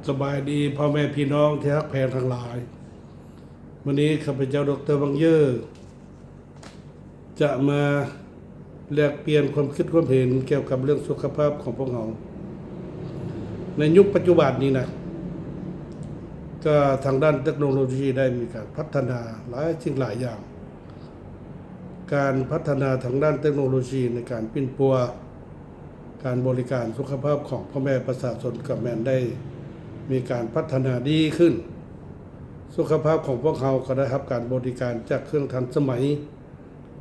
ສະບາຍດີພໍ່ແມ່ພີ່ນ້ອງທີ່ຮັກແພງທັງຫຼາຍ. ມື້ນີ້ຂ້າພະເຈົ້າ ດຣ ວັງເຢີ ຈະມາແລກປ່ຽນຄວາມຄິດຄວາມເຫັນກ່ຽວກັບເລື່ອງສຸຂະພາບຂອງພວກເຮົາ. ໃນຍຸກປັດຈຸບັນນີ້ນະ ກໍທາງດ້ານເຕັກໂນໂລຊີໄດ້ມີການພັດທະນາຫຼາຍສິ່ງຫຼາຍຢ່າງ. ການພັດທະນາທາງດ້ານເຕັກໂນໂລຊີໃນການປິ່ນປົວການບໍລິການສຸຂະພາບຂອງພໍ່ແມ່ປະຊາຊົນ ກໍແມ່ນໄດ້ມີການພັດທະນາດີຂຶ້ນ. ສຸຂະພາບຂອງພວກເຮົາກໍໄດ້ຮັບການບໍລິການຈາກເຄື່ອງທັນສະໄໝ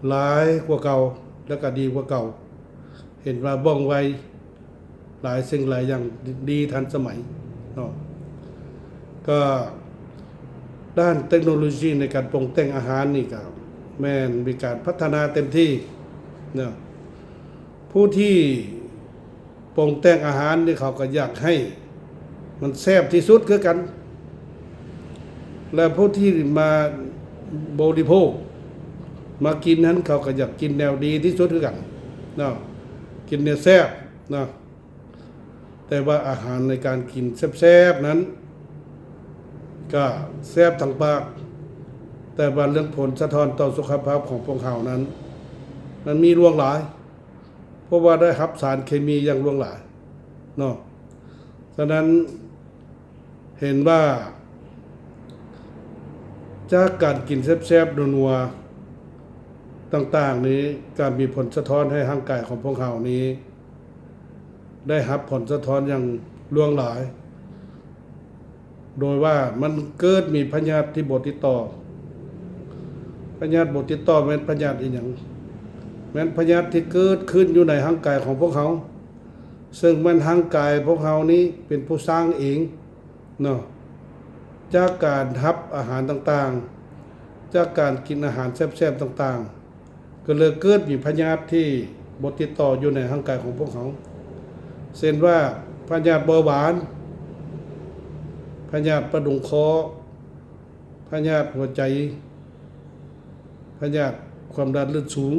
ຫຼາຍກວ່າເກົ່າ ແລະ ກໍດີກວ່າເກົ່າ. ເຫັນວ່າວ່ອງໄວ ຫຼາຍສິ່ງຫຼາຍຢ່າງ ດີທັນສະໄໝເນາະ. ກໍດ້ານເຕັກໂນໂລຊີໃນການປຸງແຕ່ງອາຫານນີ້ກໍແມ່ນມີການພັດທະນາເຕັມທີ່ເນາະ. ຜູ້ທີ່ປຸງແຕ່ງອາຫານນີ້ ເຂົາກໍຢາກໃຫ້ມັນແຊບທີ່ສຸດຄືກັນ ແລະ ຜູ້ທີ່ມາບໍລິໂພກ ມາກິນຫັ້ນ ເຂົາກໍຢາກກິນແນວດີທີ່ສຸດຄືກັນເນາະ, ກິນແນວແຊບເນາະ. ແຕ່ວ່າອາຫານໃນການກິນແຊບໆນັ້ນ ກໍແຊບທາງປາກ, ແຕ່ວ່າເລື່ອງຜົນສະທ້ອນຕໍ່ສຸຂະພາບຂອງພວກເຮົານັ້ນ ມັນມີຫຼວງຫຼາຍ, ເພາະວ່າໄດ້ຮັບສານເຄມີຢ່າງຫຼວງຫຼາຍເນາະ. ສະນັ້ນ ເຫັນວ່າຈາກການກິນແຊບໆ ນົວໆ ຕ່າງໆນີ້ ການມີຜົນສະທ້ອນໃຫ້ຮ່າງກາຍຂອງພວກເຮົານີ້ ໄດ້ຮັບຜົນສະທ້ອນຢ່າງຫຼວງຫຼາຍ, ໂດຍວ່າມັນເກີດມີພະຍາດທີ່ບໍ່ຕິດຕໍ່. ພະຍາດບໍ່ຕິດຕໍ່ແມ່ນພະຍາດອີ່ຫຍັງ? ແມ່ນພະຍາດທີ່ເກີດຂຶ້ນຢູ່ໃນຮ່າງກາຍຂອງພວກເຮົາ, ເຊິ່ງແມ່ນຮ່າງກາຍພວກເຮົານີ້ເປັນຜູ້ສ້າງເອງເນາະ, ຈາກການຮັບອາຫານຕ່າງໆ, ຈາກການກິນອາຫານແຊບໆຕ່າງໆ, ກໍເລີຍເກີດມີພະຍາດທີ່ບໍ່ຕິດຕໍ່ຢູ່ໃນຮ່າງກາຍຂອງພວກເຮົາ, ເຊັ່ນວ່າ ພະຍາດເບົາຫວານ, ພະຍາດປະດຸງຄໍ, ພະຍາດຫົວໃຈ, ພະຍາດຄວາມດັນເລືອດສູງ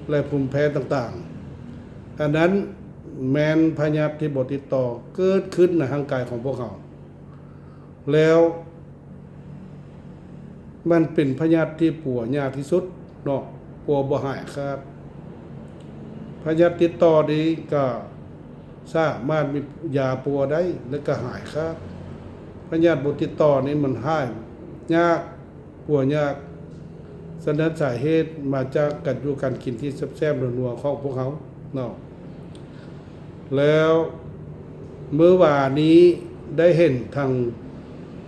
ແລະ ພູມແພ້ຕ່າງໆ. ອັນນັ້ນແມ່ນພະຍາດທີ່ບໍ່ຕິດຕໍ່ເກີດຂຶ້ນໃນຮ່າງກາຍຂອງພວກເຮົາ, ແລ້ວມັນເປັນພະຍາດທີ່ປົວຍາກທີ່ສຸດເນາະ, ປົວບໍ່ຫາຍຂາດ. ພະຍາດຕິດຕໍ່ນີ້ກໍສາມາດມີຢາປົວໄດ້ ແລະ ກໍຫາຍຂາດ. ພະຍາດບໍ່ຕິດຕໍ່ນີ້ມັນຫາຍຍາກ, ປົວຍາກ. ສະນັ້ນສາເຫດມາຈາກການຢູ່ການກິນທີ່ແຊບໆ ນົວໆ ຂອງພວກເຮົາເນາະ. ແລ້ວມື້ວານນີ້ໄດ້ເຫັນທາງ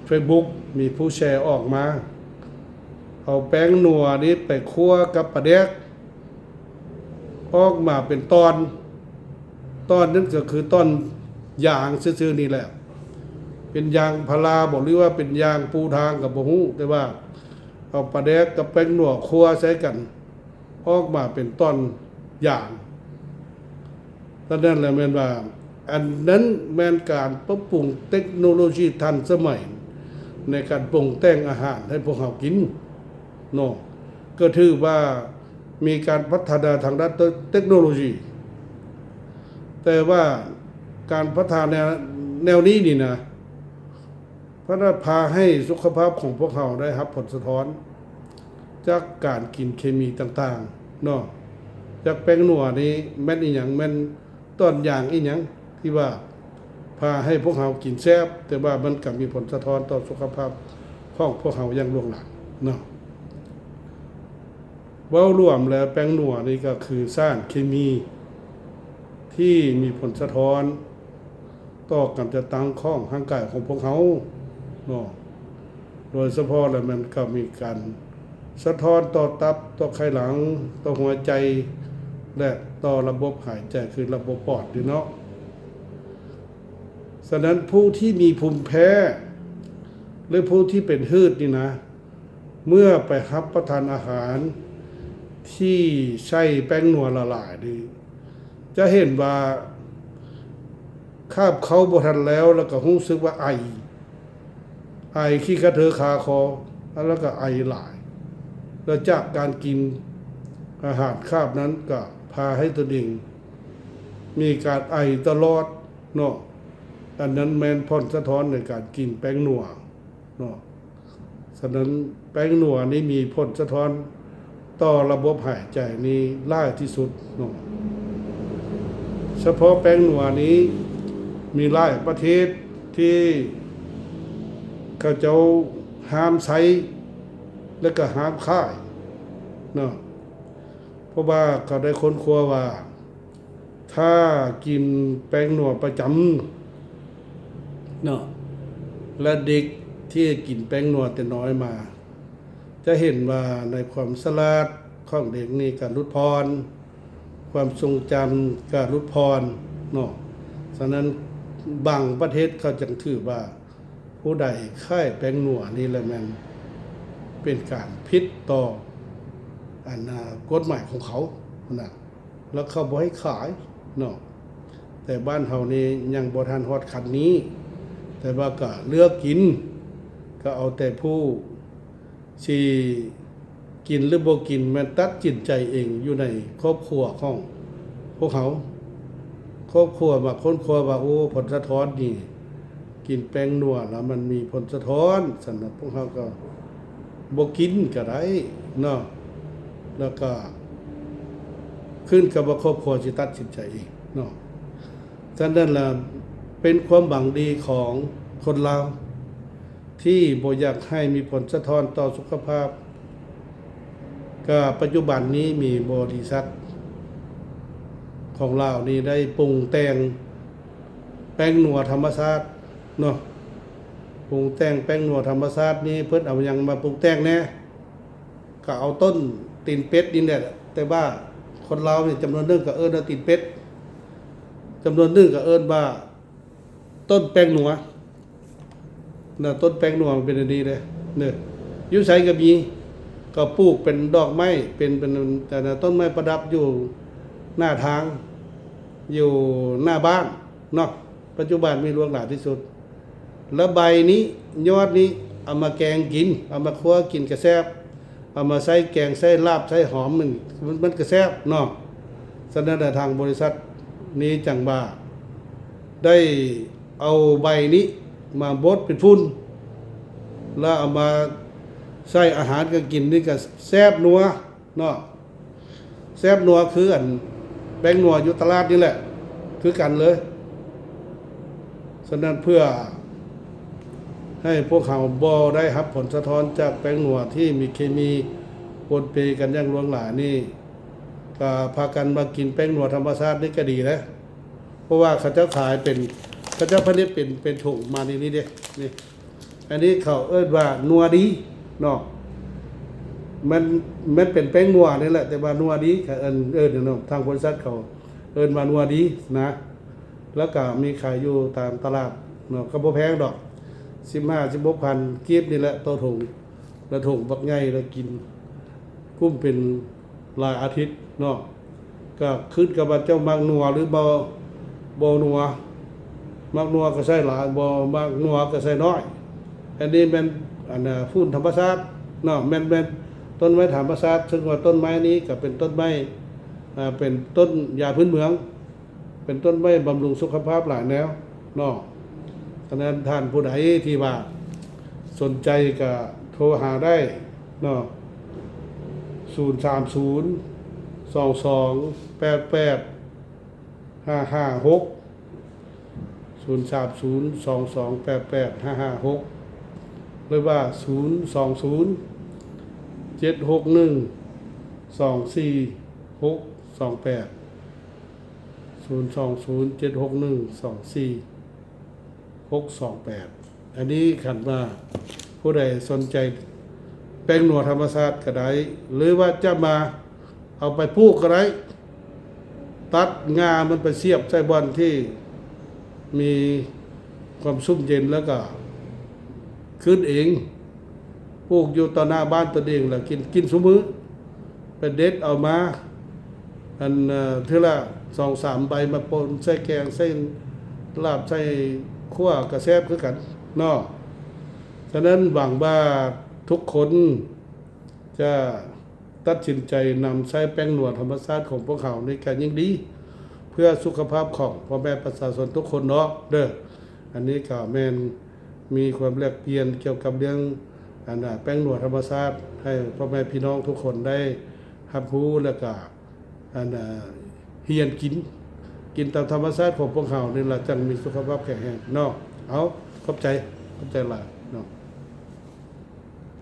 ເຟສບຸກມີຜູ້ແຊອອກມາ, ເອົາແປ້ງນົວນີ້ໄປຂົ້ວກັບປາແດກ ອອກມາເປັນຕ່ອນ, ຕ່ອນນັ້ນກໍຄືຕ່ອນຢາງຊື່ໆນີ້ແຫຼະ, ເປັນຢາງພາລາບໍ ຫຼືວ່າເປັນຢາງປູທາງກໍບໍ່ຮູ້, ແຕ່ວ່າເອົາປາແດກກັບແປ້ງນົວຂົ້ວໃສ່ກັນ ອອກມາເປັນຕ່ອນຢາງ. ສະນັ້ນແຫຼະແມ່ນວ່າ ອັນນັ້ນແມ່ນການປັບປຸງເຕັກໂນໂລຊີທັນສະໄໝໃນການປຸງແຕ່ງອາຫານໃຫ້ພວກເຮົາກິນເນາະ, ກໍຖືວ່າມີການພັດທະນາທາງດ້ານເຕັກໂນໂລຊີ. ແຕ່ວ່າການພັດທະນາແນວ ແນວນີ້ນີ້ນະ ເພິ່ນວ່າພາໃຫ້ສຸຂະພາບຂອງພວກເຮົາໄດ້ຮັບຜົນສະທ້ອນຈາກການກິນເຄມີຕ່າງໆເນາະ, ຈາກແປ້ງນົວນີ້ແມ່ນອີ່ຫຍັງ, ແມ່ນຕ່ອນຢາງອີ່ຫຍັງ ທີ່ວ່າພາໃຫ້ພວກເຮົາກິນແຊບ, ແຕ່ວ່າມັນກໍມີຜົນສະທ້ອນຕໍ່ສຸຂະພາບຂອງພວກເຮົາຢ່າງຫຼວງຫຼາຍເນາະ. ເວົ້າລວມແລ້ວ ແປ້ງນົວນີ້ກໍຄືສານເຄມີທີ່ມີຜົນສະທ້ອນຕໍ່ການຈັດຕັ້ງຂອງຮ່າງກາຍຂອງພວກເຮົາເນາະ, ໂດຍສະເພາະແລ້ວມັນກໍມີການສະທ້ອນຕໍ່ຕັບ, ຕໍ່ໄຂ່ຫຼັງ, ຕໍ່ຫົວໃຈ ແລະ ຕໍ່ລະບົບຫາຍໃຈ ຄືລະບົບປອດນີ້ເນາະ. ສະນັ້ນຜູ້ທີ່ມີພູມແພ້ ຫຼື ຜູ້ທີ່ເປັນຮືດນີ້ນະ ເມື່ອໄປຮັບປະທານອາຫານທີ່ໃສ່ແປ້ງນົວຫຼາຍໆນີ້ ຈະເຫັນວ່າຄາບເຂົ້າບໍ່ທັນແລ້ວ ແລ້ວກໍຮູ້ສຶກວ່າໄອ, ໄອຂີ້ກະເທີຄາຄໍ, ແລ້ວກໍໄອຫຼາຍ. ແລ້ວຈາກການກິນອາຫານຄາບນັ້ນ ກໍພາໃຫ້ຕົນເອງມີການໄອຕະຫຼອດເນາະ. ອັນນັ້ນແມ່ນຜົນສະທ້ອນໃນການກິນແປ້ງນົວເນາະ. ສະນັ້ນແປ້ງນົວນີ້ມີຜົນສະທ້ອນຕໍ່ລະບົບຫາຍໃຈນີ້ຫຼາຍທີ່ສຸດເນາະ. ສະເພາະແປ້ງນົວນີ້ມີຫຼາຍປະເທດທີ່ເຂົາເຈົ້າຫ້າມໃຊ້ ແລະ ກໍຫ້າມຂາຍເນາະ. ເພາະວ່າເຂົາໄດ້ຄົ້ນຄວ້າວ່າ ຖ້າກິນແປ້ງນົວປະຈຳເນາະ ແລະ ເດັກທີ່ກິນແປ້ງນົວແຕ່ນ້ອຍມາ ຈະເຫັນວ່າໃນຄວາມສະຫຼາດຂອງເດັກນີ້ກໍຫຼຸດຜ່ອນ, ຄວາມຊົງຈຳກໍຫຼຸດຜ່ອນເນາະ. ສະນັ້ນບາງປະເທດເຂົາຈຶ່ງຖືວ່າ ຜູ້ໃດຂາຍແປ້ງນົວນີ້ແຫຼະແມ່ນເປັນການຜິດຕໍ່ ອັນ ອາ ກົດໝາຍຂອງເຂົານະ ແລ້ວເຂົາບໍ່ໃຫ້ຂາຍເນາະ. ແຕ່ບ້ານເຮົານີ້ຍັງບໍ່ທັນຮອດຂັ້ນນີ້ ແຕ່ວ່າກໍເລືອກກິນ ກໍເອົາແຕ່ຜູ້ ຊິກິນຫຼືບໍ່ກິນແມ່ນຕັດສິນໃຈເອງຢູ່ໃນຄອບຄົວຂອງພວກເຮົາ. ຄອບຄົວມາຄົ້ນຄວ້າວ່າ ໂອ້ ຜົນສະທ້ອນນີ້ ກິນແປ້ງນົວແລ້ວມັນມີຜົນສະທ້ອນ, ສະນັ້ນພວກເຮົາກໍບໍ່ກິນກໍໄດ້ເນາະ. ແລ້ວກໍຂຶ້ນກັບວ່າຄອບຄົວຊິຕັດສິນໃຈເອງເນາະ. ສະນັ້ນລະເປັນຄວາມຫວັງດີຂອງຄົນລາວ ທີ່ບໍ່ຢາກໃຫ້ມີຜົນສະທ້ອນຕໍ່ສຸຂະພາບ. ກະປັດຈຸບັນນີ້ມີບໍລິສັດຂອງລາວນີ້ໄດ້ປຸງແຕ່ງແປ້ງນົວທຳມະຊາດເນາະ. ປຸງແຕ່ງແປ້ງນົວທຳມະຊາດນີ້ ເພິ່ນເອົາຫຍັງມາປຸງແຕ່ງແດ່? ກໍເອົາຕົ້ນຕີນເປັດນີ້ແຫຼະ, ແຕ່ວ່າຄົນລາວນີ້ຈຳນວນໜຶ່ງກໍເອີ້ນວ່າຕີນເປັດ, ຈຳນວນໜຶ່ງກໍເອີ້ນວ່າຕົ້ນແປ້ງນົວນະ. ຕົ້ນແປ້ງນົວມັນເປັນອັນນີ້ເດ້ ເນີ ຢູ່ໃສກໍມີ, ກໍປູກເປັນດອກໄມ້ ເປັນ ເປັນ ອັນນະ ຕົ້ນໄມ້ປະດັບຢູ່ໜ້າທາງ ຢູ່ໜ້າບ້ານເນາະ. ປັດຈຸບັນມີຫຼວງຫຼາຍທີ່ສຸດ. ແລ້ວໃບນີ້ ຍອດນີ້ ເອົາມາແກງກິນ ເອົາມາຄົ່ວກິນກະແຊບ, ເອົາມາໃສ່ແກງ ໃສ່ລາບ ໃສ່ຫອມ ມັນ ມັນ ມັນກະແຊບເນາະ. ສະນັ້ນແຫຼະ ທາງບໍລິສັດນີ້ຈັ່ງວ່າໄດ້ເອົາໃບນີ້ມາບົດເປັນຝຸ່ນ ແລ້ວເອົາມາໃສ່ອາຫານການກິນນີ້ກະແຊບນົວ ເນາະ. ແຊບນົວຄືອັນແປ້ງນົວຢູ່ຕະຫຼາດນີ້ແຫຼະ ຄືກັນເລີຍ. ສະນັ້ນເພື່ອໃຫ້ພວກເຮົາບໍ່ໄດ້ຮັບຜົນສະທ້ອນຈາກແປ້ງນົວທີ່ມີເຄມີປົນເປກັນຢ່າງຫຼວງຫຼາຍນີ້ ກໍພາກັນມາກິນແປ້ງນົວທຳມະຊາດນີ້ກໍດີແຫຼະ. ເພາະວ່າເຂົາເຈົ້າຂາຍເປັນ ເຂົາເຈົ້າຜະລິດເປັນ ເປັນຖົງມານີ້ ນີ້ເດ້ ນີ້. ອັນນີ້ເຂົາເອີ້ນວ່ານົວດີເນາະ. ມັນ ມັນເປັນແປ້ງນົວນີ້ແຫຼະ ແຕ່ວ່ານົວດີ ເຂົາເອີ້ນ ເອີ້ນເນາະ ທາງບໍລິສັດເຂົາເອີ້ນວ່ານົວດີນະ. ແລ້ວກໍມີຂາຍຢູ່ຕາມຕະຫຼາດເນາະ ກໍບໍ່ແພງດອກ ສິບຫ້າ ສິບຫົກພັນກີບນີ້ແຫຼະຕໍ່ຖົງ. ລະຖົງບັກໃຫຍ່ ລະກິນກຸ້ມເປັນຫຼາຍອາທິດເນາະ. ກະຂຶ້ນກັບວ່າເຈົ້າມັກນົວຫຼືບໍ່ ບໍ່ນົວ, ມັກນົວກໍໃສ່ຫຼາຍ ບໍ່ມັກນົວກໍໃສ່ໜ້ອຍ. ອັນນີ້ແມ່ນ ອັນ ອາ ຝຸ່ນທຳມະຊາດເນາະ ແມ່ນ ແມ່ນຕົ້ນໄມ້ທຳມະຊາດ ເຊິ່ງວ່າຕົ້ນໄມ້ນີ້ກໍເປັນຕົ້ນໄມ້ ອາ ເປັນຕົ້ນຢາພື້ນເມືອງ ເປັນຕົ້ນໄມ້ບຳລຸງສຸຂະພາບຫຼາຍແນວເນາະ. ສະນັ້ນທ່ານຜູ້ໃດທີ່ວ່າສົນໃຈກໍໂທຫາໄດ້ເນາະ ສູນສາມສູນ ສອງສອງແປດແປດຫ້າຫ້າຫົກ ສູນສາມສູນ ສອງສອງແປດແປດຫ້າຫ້າຫົກ ຫຼືວ່າ ສູນສອງສູນ ເຈັດຫົກໜຶ່ງ ສອງສີ່ຫົກສອງແປດ. ສູນສອງສູນ ເຈັດຫົກໜຶ່ງ ສອງສີ່ຫົກສອງແປດ. ອັນນີ້ຄັນວ່າຜູ້ໃດສົນໃຈແປ້ງນົວທຳມະຊາດກໍໄດ້ ຫຼືວ່າຈະມາເອົາໄປປູກກໍໄດ້ ຕັດງ່າມັນໄປສຽບໃສ່ບ່ອນທີ່ມີຄວາມຊຸ່ມເຢັນ ແລ້ວກໍຂຶ້ນເອງ ປູກຢູ່ຕໍ່ໜ້າບ້ານຕົນເອງ ແລ້ວກິນ ກິນຊຸມື້. ໄປເດັດເອົາມາ ອັນ ເອີ ເທື່ອລະສອງສາມໃບມາປົ່ນໃສ່ແກງ ໃສ່ລາບ ໃສ່ຂົ້ວກະແຊບຄືກັນເນາະ. ສະນັ້ນຫວັງວ່າທຸກຄົນຈະຕັດສິນໃຈນຳໃຊ້ແປ້ງນົວທຳມະຊາດຂອງພວກເຮົານີ້ກະຍິ່ງດີ ເພື່ອສຸຂະພາບຂອງພໍ່ແມ່ປະຊາຊົນທຸກຄົນເນາະເດີ. ອັນນີ້ກໍແມ່ນມີຄວາມແລກປ່ຽນກ່ຽວກັບເລື່ອງ ອັນນ່າ ແປ້ງນົວທຳມະຊາດ ໃຫ້ພໍ່ແມ່ພີ່ນ້ອງທຸກຄົນໄດ້ຮັບຮູ້ ແລ້ວກໍ ອັນນ່າ ຮຽນກິນ ກິນຕາມທຳມະຊາດຂອງພວກເຮົານີ້ລະ ຈັ່ງມີສຸຂະພາບແຂງແຮງເນາະ. ເອົາ ຂອບໃຈ ຂອບໃຈຫຼາຍເນາະ.